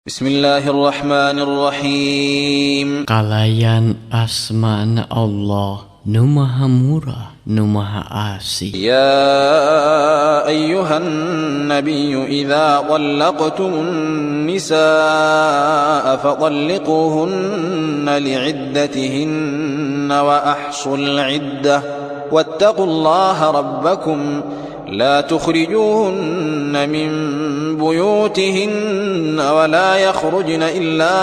Bismillahirrahmanirrahim. Kalayan asmana Allah nu maha murah nu maha asih. Ya ayyuhan nabiyyu idza talaqtumun nisaa fatalliquhunna li'iddatihinna wa ahsul 'iddah wattaqullaha rabbakum لا تخرجوهن من بيوتهن ولا يخرجن إلا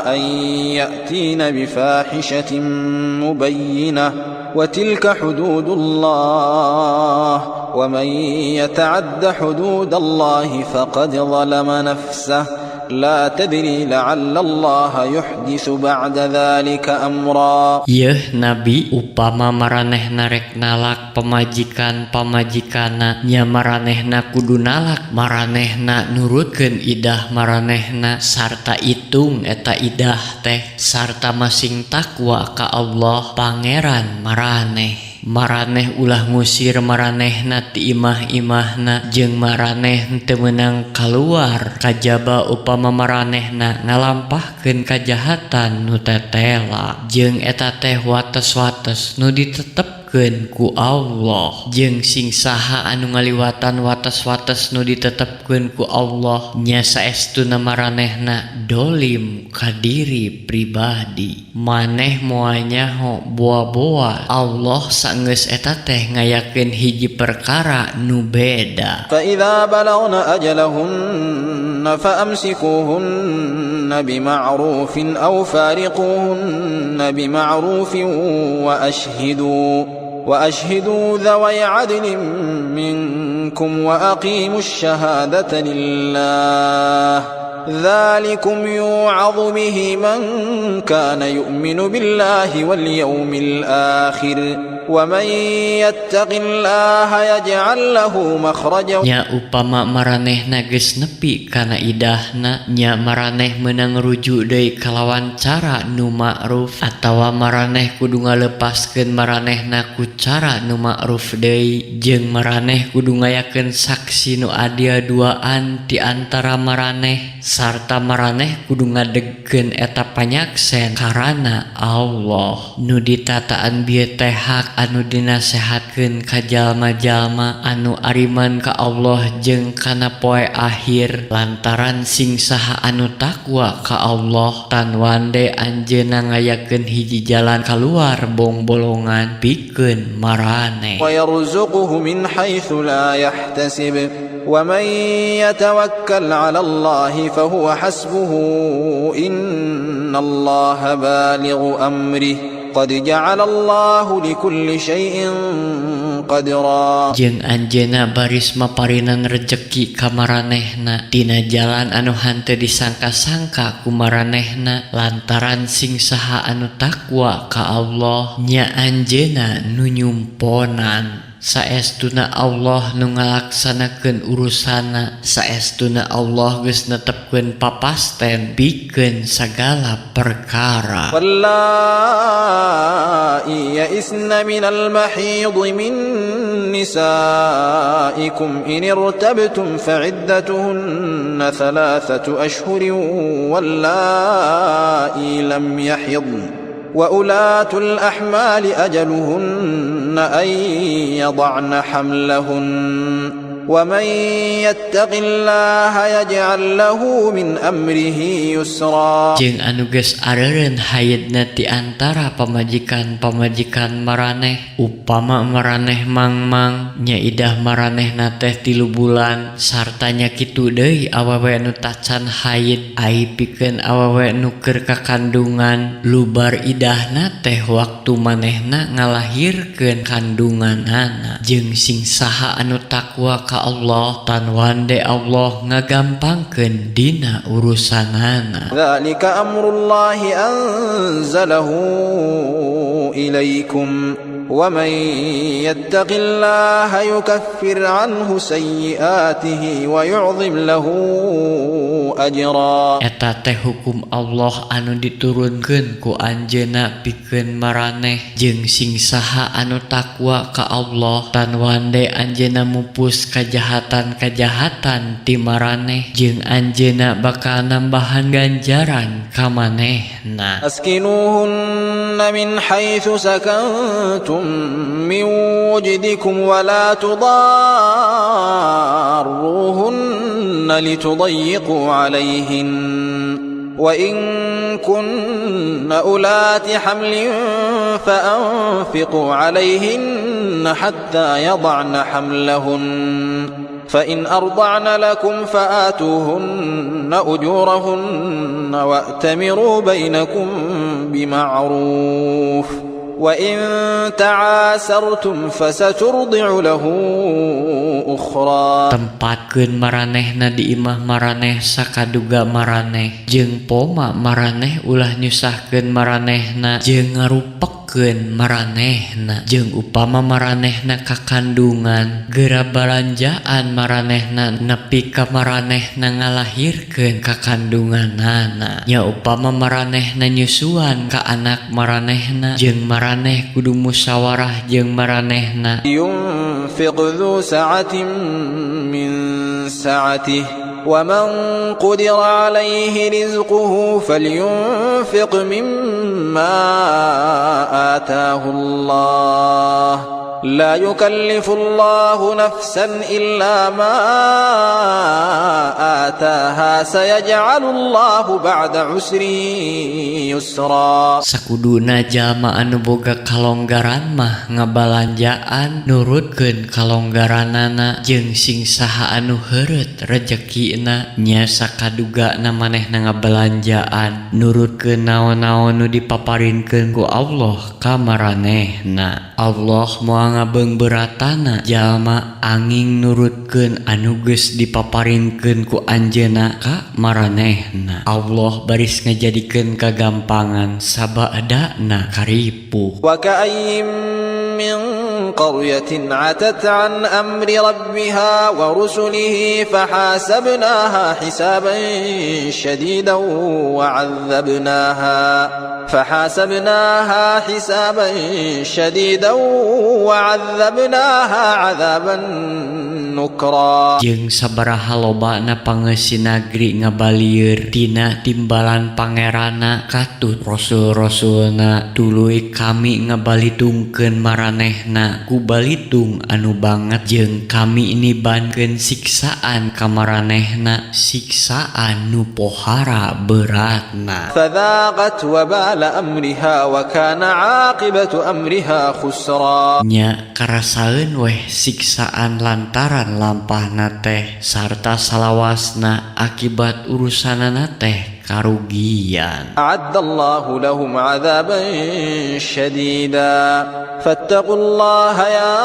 أن يأتين بفاحشة مبينة وتلك حدود الله ومن يتعد حدود الله فقد ظلم نفسه لا تدري لعل الله يحدث بعد ذلك أمرا. Yeuh Nabi, upama maranehna rek nalak pamajikan pamajikana, nya maranehna kudu nalak maranehna nurutkeun idah maranehna sarta itung eta idah teh sarta masing takwa ka Allah Pangeran maraneh. Maraneh ulah ngusir maranehna ti imah-imahna jeung maraneh teu meunang kaluar kajaba upama maranehna ngalampahkeun kajahatan nu tetela, jeung eta teh wates-wates nu ditetepkeun ku Allah, jeung sing saha anu ngaliwatan wates-wates nu ditetepkeun ku Allah nya saestuna maranehna dolim ka diri pribadi maneh. Moal nyaho, boa-boa Allah sanggeus eta teh ngayakeun hiji perkara nu beda. فإذا بلغن أجلهن فأمسكوهن بمعروف أو فارقوهن بمعروف وأشهدوا ذوي عدل منكم وأقيموا الشهادة لله ذلكم يوعظ به من كان يؤمن بالله واليوم الآخر ومن يتق الله يجعل له مخرجا. Nya upama maranehna geus nepi kana idahna, nya maraneh meunang rujuk deui kalawan cara nu ma'ruf atawa maraneh kudu ngalepaskeun maranehna ku cara nu ma'ruf deui, jeung maraneh kudu ngayakeun saksi nu adil duaan ti antara maraneh sarta maraneh kudu ngadegkeun eta panyaksen karana Allah. Nu ditataan bieu teh hak anu dinasehatkeun ka jalma-jalma anu ariman ka Allah jeung kana poe akhir, lantaran sing saha anu takwa ka Allah, tan wande anjeunna ngayakeun hiji jalan kaluar bong-bolongan pikeun maraneh. ويرزقه من حيث لا يحتسب ومن يتوكل على الله فهو حسبه إن الله بالغ أمره قد جعل الله لكل شيء قدرا. Jeung anjeunna baris maparinan rejeki ka maranehna tina jalan anu henteu disangka-sangka ku maranehna, lantaran sing saha anu takwa ka Allah, nya anjeunna nu nyumponan. Saestuna Allah nu ngalaksanakeun urusana. Saestuna Allah geus netepkeun papasten pikeun sagala perkara. واللائي يئسن من المحيض من نسائكم إن ارتبتم فعدتهن 3 أشهر واللائي لم يحضن وأولاة الأحمال أجلهن أن يضعن حملهن ومن يتق الله يجعل له من أمره يسرا. Jeung anu geus areureun haidna ti antara pamajikan-pamajikan maraneh, upama maraneh mangmang, nya idah maranehna teh 3 bulan, sarta nya kitu deui awewe nu tacan haid. Ai pikeun awewe nu keur kakandungan, lubar idahna teh waktu manehna ngalahirkeun kandunganana. Jeung sing saha anu takwa ka Allah, tan wande Allah ngagampangkeun dina urusanana. ذلك أمر الله أنزله إليكم. ومن يتق الله يكفر عنه سيئاته ويعظم له أجرا. Eta teh hukum Allah anu diturunkeun ku anjeunna pikeun maraneh jeung sing saha anu takwa ka Allah tan wande anjeunna mupus kajahatan-kajahatan ti maraneh jeung anjeunna bakal nambahan ganjaran ka manehna. أسكنوهن من حيث سكنتم من وجدكم ولا تضاروهن لتضيقوا عليهن وإن كن أولات حمل فأنفقوا عليهن حتى يضعن حملهن فإن أرضعن لكم فآتوهن أجورهن وأتمروا بينكم بمعروف وإن تعاسرتم فسترضع له أخرى. Tempatkeun maranehna di imah maraneh sakaduga maraneh jeung poma maraneh ulah nyusahkeun maranehna jeung ngarupekkeun maranehna jeung upama maranehna kakandungan geura balanjaan maranehna nepi ka maranehna ngalahirkeun kakandunganana nya upama maranehna nyusuan ka anak maranehna jeung maraneh kudu musyawarah jeung maranehna. ينفق ذو سعة من سعته ومن قدر عليه رزقه فلينفق مما آتاه الله لا يكلف الله نفسا إلا ما آتاها سيجعل الله بعد عسر يسرا. Sakuduna jalma anu boga kalonggaran mah ngabalanjaan nurutkeun kalonggaranana jeung sing saha anu heureut rejekina nya sakadugana manehna ngabalanjaan nurutkeun naon-naon nu dipaparinkeun ku Allah ka maranehna. Allah moal ngabeungberatana jalma anging nurutkeun anu geus dipaparinkeun ku anjeunna ka maranehna. Allah baris ngajadikeun kagampangan sabadana karipuh. وكأي من قرية عتت عن أمر ربها ورسله فحاسبناها حسابا شديدا وعذبناها عذابا نكرا. Jeung sabaraha lobana pangeusi nagri ngabalieur tina timbalan pangeranna katut rasul-rasulna tuluy kami ngabalitungkeun maranehna ku balitung anu banget jeung kami nibankeun siksaan ka maranehna siksaan nu pohara beratna. فذاقت وبال أمرها وكان عاقبة أمرها خسرا. Nya karasaeun weh siksaan lantaran lampahna teh sarta salawasna akibat urusanana teh karugian. أعد الله لهم عذابا شديدا فاتقوا الله يا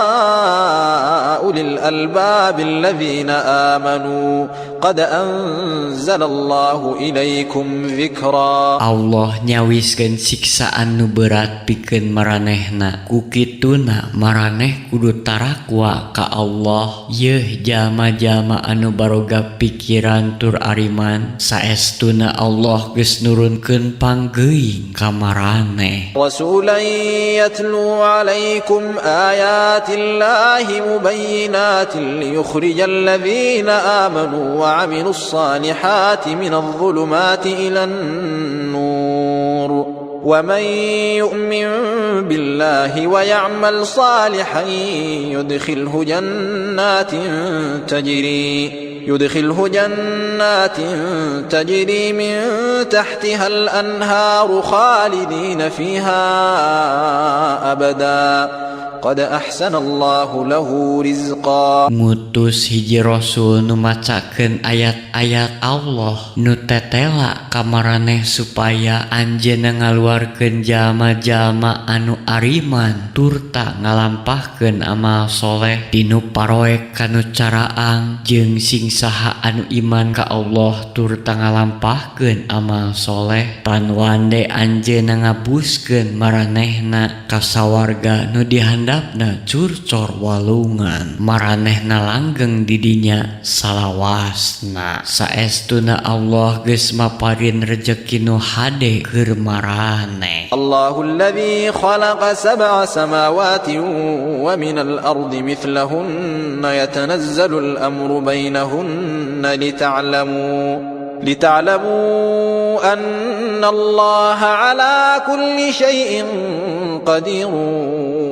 أولي الألباب الذين آمنوا قد أنزل الله إليكم ذكرا. Allah nyawiskeun siksaan nu berat pikeun maranehna ku kituna maraneh kudu tarakwa ka Allah yeuh jalma-jalma anu baroga pikiran tur ariman saestuna Allah geus nurunkeun panggeuing ka maraneh. رسولا يتلو عليكم آيات الله مبينات ليخرج الذين آمنوا وعملوا الصالحات من الظلمات إلى النور ومن يؤمن بالله ويعمل صالحا يدخله جنات تجري من تحتها الأنهار خالدين فيها أبدا قد أحسن الله له رزقا. Ngutus hiji rasul nu macakeun ayat-ayat Allah nu tetela ka maraneh supaya anjeunna ngaluarkeun jalma-jalma anu ariman turta ngalampahkeun amal soleh tinu paroek kanu caraang jeung sing saha anu iman ka Allah turta ngalampahkeun amal soleh pan wande anjeunna ngabuskeun maranehna ka sawarga nu dihandapna curcor walungan maranehna langgeng di dinya salawasna. Saestuna Allah geus maparin rejeki nu hade keur maraneh. الله الذي خلق سبع سماوات ومن الأرض مثلهن يتنزل الأمر بينهن لتعلموا أن الله على كل شيء قدير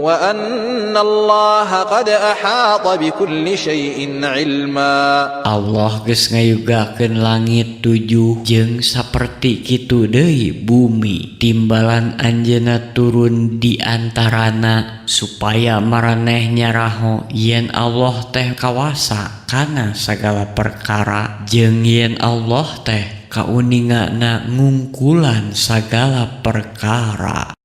وأن الله قد أحاط بكل شيء علما. Allah geus ngayugakeun langit tujuh jeung saperti kitu deui bumi. Timbalan anjeunna turun di antarana supaya maraneh nyaraho yen Allah teh kawasa kana sagala perkara jeung yen Allah teh kauningana ngungkulan sagala perkara.